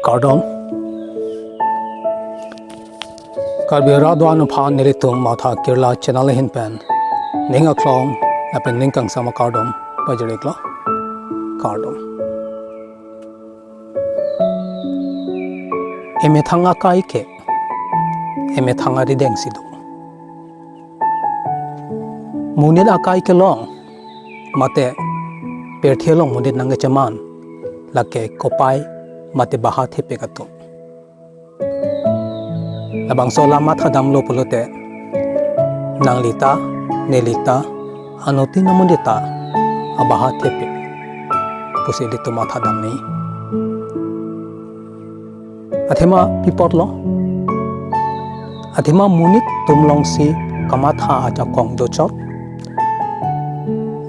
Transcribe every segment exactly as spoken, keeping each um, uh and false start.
Kardom. Karbi Radwan aphan nelitum Matha Kirla channel ahin pen ning aklong lapen ning kangsam akardom pajir-iklo. Kardom. Emethang akai ke emethang arideng si do. Monit akai kelong mate pirthe along monit nangkecheman lake kopai mate baha thepik atum. Labangso alam mathadamlo pulote nangli ta, neli ta, anuttin amonit ta abaha thepik pusi ilitum mathadam nangji. Athema pi apotlo? Athema monit atum alongsi kamatha ajakong dochot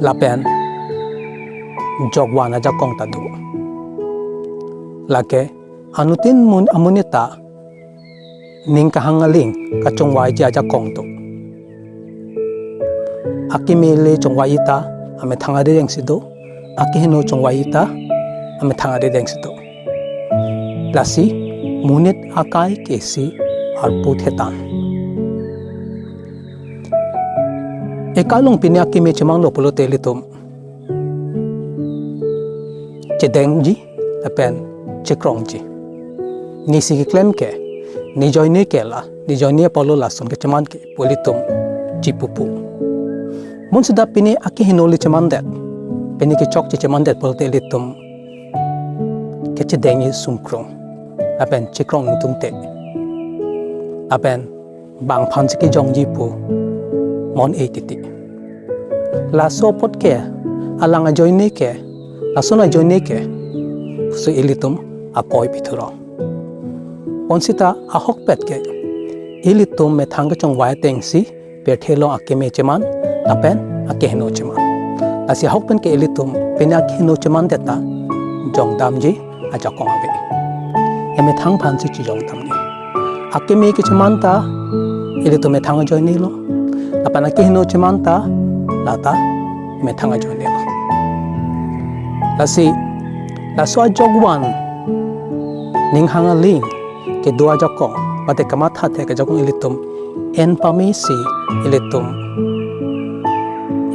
lapen jokvan ajakong ta do. Lake anuttin amonit ta ning kahang aling kachongvaiji ajakong do. Akeme le chongvai ta amethang arideng si do, akeheno chongvai ta amethang arideng si do. Lasi monit akai ke isi arpu thetan. Ekai along pine akeme chemanlo pulote ilitum chedengji lapen chekrongji. Nesi keklem ke, ne ajoine ke la, ne ajoine apotlo lason kecheman ke pu ilitum chipupu. Bonsita pine akeheno le chemandet, pine kechokche chemandet pulote ilitum kechedengji sungkrung lapen chekrong ningtungte lapen bang aphansi kejongji pu mon-e titi. Laso apot ke, alang ajoine ke, lason ajoine ke pusi ilitum akoi pithu rong. Bonsita ahokpet ke ilitum methang kechongvai atengsi pirthe along akeme cheman lapen akeheno cheman. Lasi ahokpet ke ilitum pine akeheno chemandet ta jongdamji ajakong ave. Emethang aphansi chejongdamji. Akeme kecheman ta ilitum methang ajoinelo, lapen akeheno cheman ta lata methang ajoinelo. Lasi laso ajokvan ning hang aling kedo ajakong mate kamatha thek ajakong ilitum en pamesi ilitum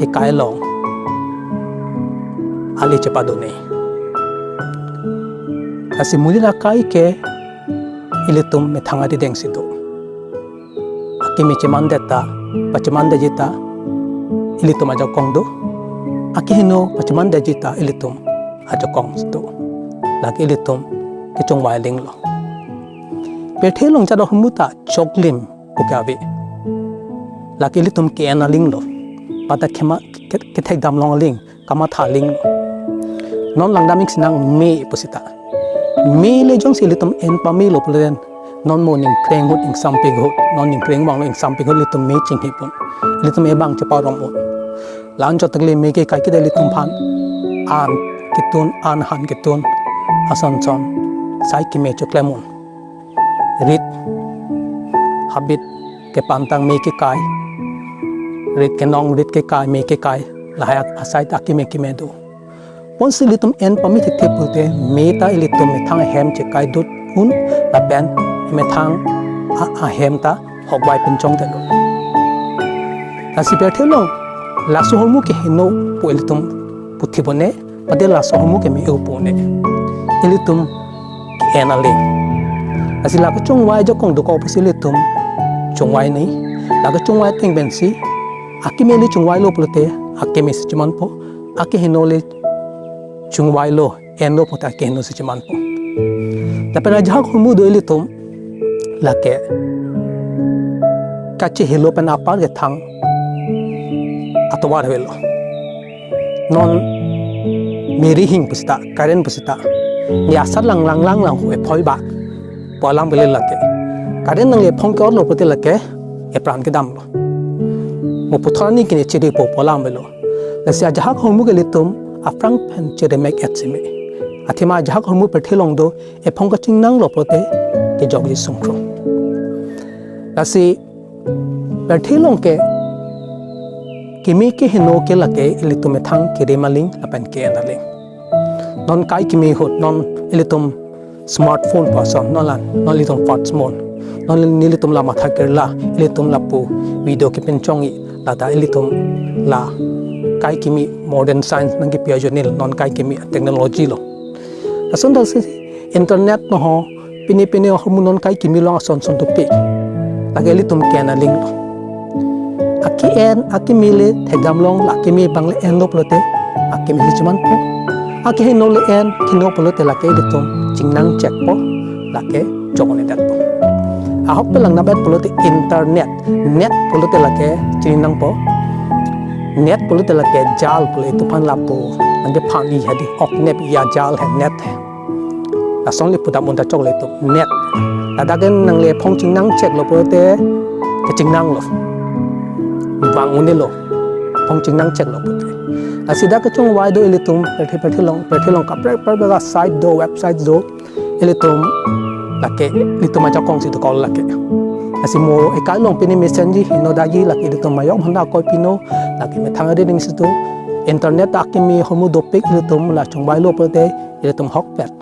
ekai along ali chepado nangji. Lasi monit akai ke ilitum methang arideng si do. Akeme chemandet ta, pachemandetji ta ilitum ajakong do. Akeheno pachemandetji ta ilitum ajakong si do. Lake ilitum kechongvai alinglo. Pirthe along jat ahormu ta choklim pu ke ave. Lake ilitum ke-en alinglo. Pata kema-, ke-, kethekdam long aling, kamatha aling. Non langdam-ik sinang me pusita. Me le jongsi ilitum en pamelo pulote non mo ningkreng ahut ingsampik ahut, non ningkreng vanglo ingsampik ahut ilitum me chinghipon. Ilitum ebang cheparong-un. La-an chot tangte le me kekai kede ilitum aphan an ketun, an han ketun ason son sai keme choklem-un. Rit habit kepantang me kekai, rit kenong rit kekai, me kekai, lahai asai ta keme keme do. Bonsi ilitum en pame thekthe pulote me ta ilitum methang ahem chekaidun-un lapen methang a-, ahem ta hokvai pinchongdetlo. Lasi pirthe along laso ahormu ke heno pu ilitum puthi bone, mate laso ahormu ke me-o pu ne. Ilitum ke-en aling. Lasi la kechongvai ajakong dokok pusi ilitum chongvai nangji. La kechongvai ateng pensi akeme le chongvailo pulote akeme si chemanpo, akeheno le chongvailo, enlo pulote akeheno si chemanpo. Lapen ajahak ahormu do ilitum lake kachehelo pen apar kethang atovar avelo. Non me rihing pusita, current pusita, ne asat lang lang lang lang hu ephoi ba pu alam avelo lake. Current nangli ephong ke-otlo pulote lake epran kedamlo. Mo puthot arni kene chiri po pu alam avelo. Lasi ajahak ahormu ke ilitum aphrang pen chiri mek-et si me. Athema ajahak ahormu pirthe along do ephong kachingnanglo pulote kejokji sungkrung. Lasi pirthe along ke keme keheno ke lake ilitum methang kerim aling lapen ke-en aling. Non kai keme ahut, non ilitum smartphone pu ason, non la, non ilitum smartphone, non nelitum la matha kerla, ilitum lapu video kepinchongji, ladak ilitum la kai kimi modern science nangkepi ajoine non kai kimi technology lo. Lason thotsi internet no ho, pine pine ahormu non kai kimi along ason son dopik. Lake ilitum ke-en aling lo. Ake-en, akimi le thekdam long, la akimi abang le enlo pulote, akimi le chuman po. Akehingno le en, kehingno pulote lake ilitum chingnang chek po, lake chokone det po. Ahokpet lang nabet pulote internet, net pulote lake chini nangpo. Net pulote lake jal pule ituphan lapu nangkephan-i hadi, ok nep-i ajal he net he. Lason le pudam un ta chokle itum net. Ladak ke nangle phone chingnang cheklo pulote kechingnanglo. Bang un-elo. Phone chingnang cheklo pulote. Lasi dak kechongvai do ilitum, pirthe pirthe along, pirthe along kaprek kaprek a-site do, website do. Ilitum lake, ilitum ajakong si dokok lake. Lasi mo ekai along pine mesenji, heno daji, lake ilitum mayok handa koi pino, lake methang ade ning situ. Internet akimi ahormu dopik ilitum la chongvailo pulote, ilitum ahokpet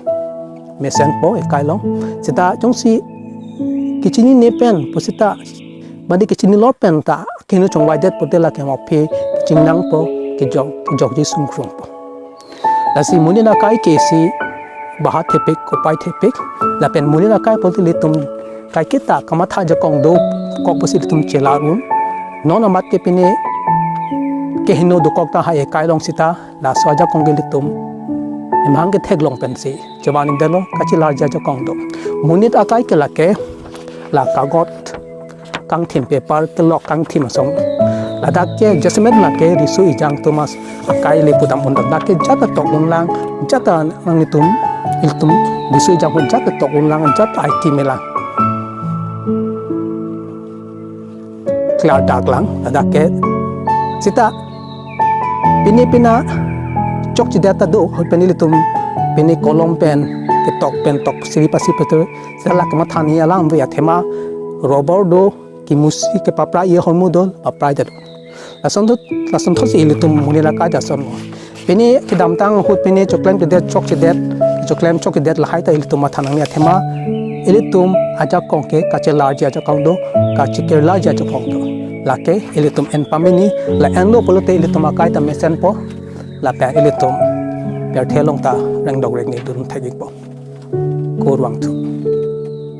mesenpo ekai along. Seta jongsi kechinine pen pu seta, badi kechinilo pen ta kehingno chongvai det pulote lake maphi kechingnangpo, kejok, kejokji sungkrungpo. Lasi monit akai ke isi bahat thepik, kopai thepik. Lapen monit akai pulote ilitum kaiketa kamatha ajakong dokok pusi ilitum chelar un. Non amat ke pine kehingno dokok tahai ekai along seta, laso ajakong ke ilitum emahang ketheklong pensi chevan-ik detlo, kachelarji ajakong do. Monit akai ke lake la kagot kangthim, paper kelok kangthim ason. Ladak ke jasemet lake riso ejang atum akai le pudam un ta, lake jat atok unlang, jat ta nanglitum, ilitum riso ejang ahut jat atok unlang, jat ta ai ti melang. Klardak lang, ladak ke. Seta pine pine chokchedet ta do, ahut pen ilitum pine kolom pen, ketok pen tok siri pasi peter, seta la kematha-ni alam ave, athema rubber do, kimusi kepaprai ahormu do, paprai det. Lason thot, lason thotsi ilitum monit akai ta ason lo. Pine kedamtang ahut pine choklem kedet chokchedet, choklem chokchedet lahai ta ilitum matha nangne, athema ilitum ajakong ke kachelarji ajakong do, kachekerlaji ajakong do. Lake ilitum en pamini, la enlo pulote ilitum akai ta mesenpo, lapen ilitum pirthe along ta rengdok rengni dun thek-ikpo. Kurvangthu.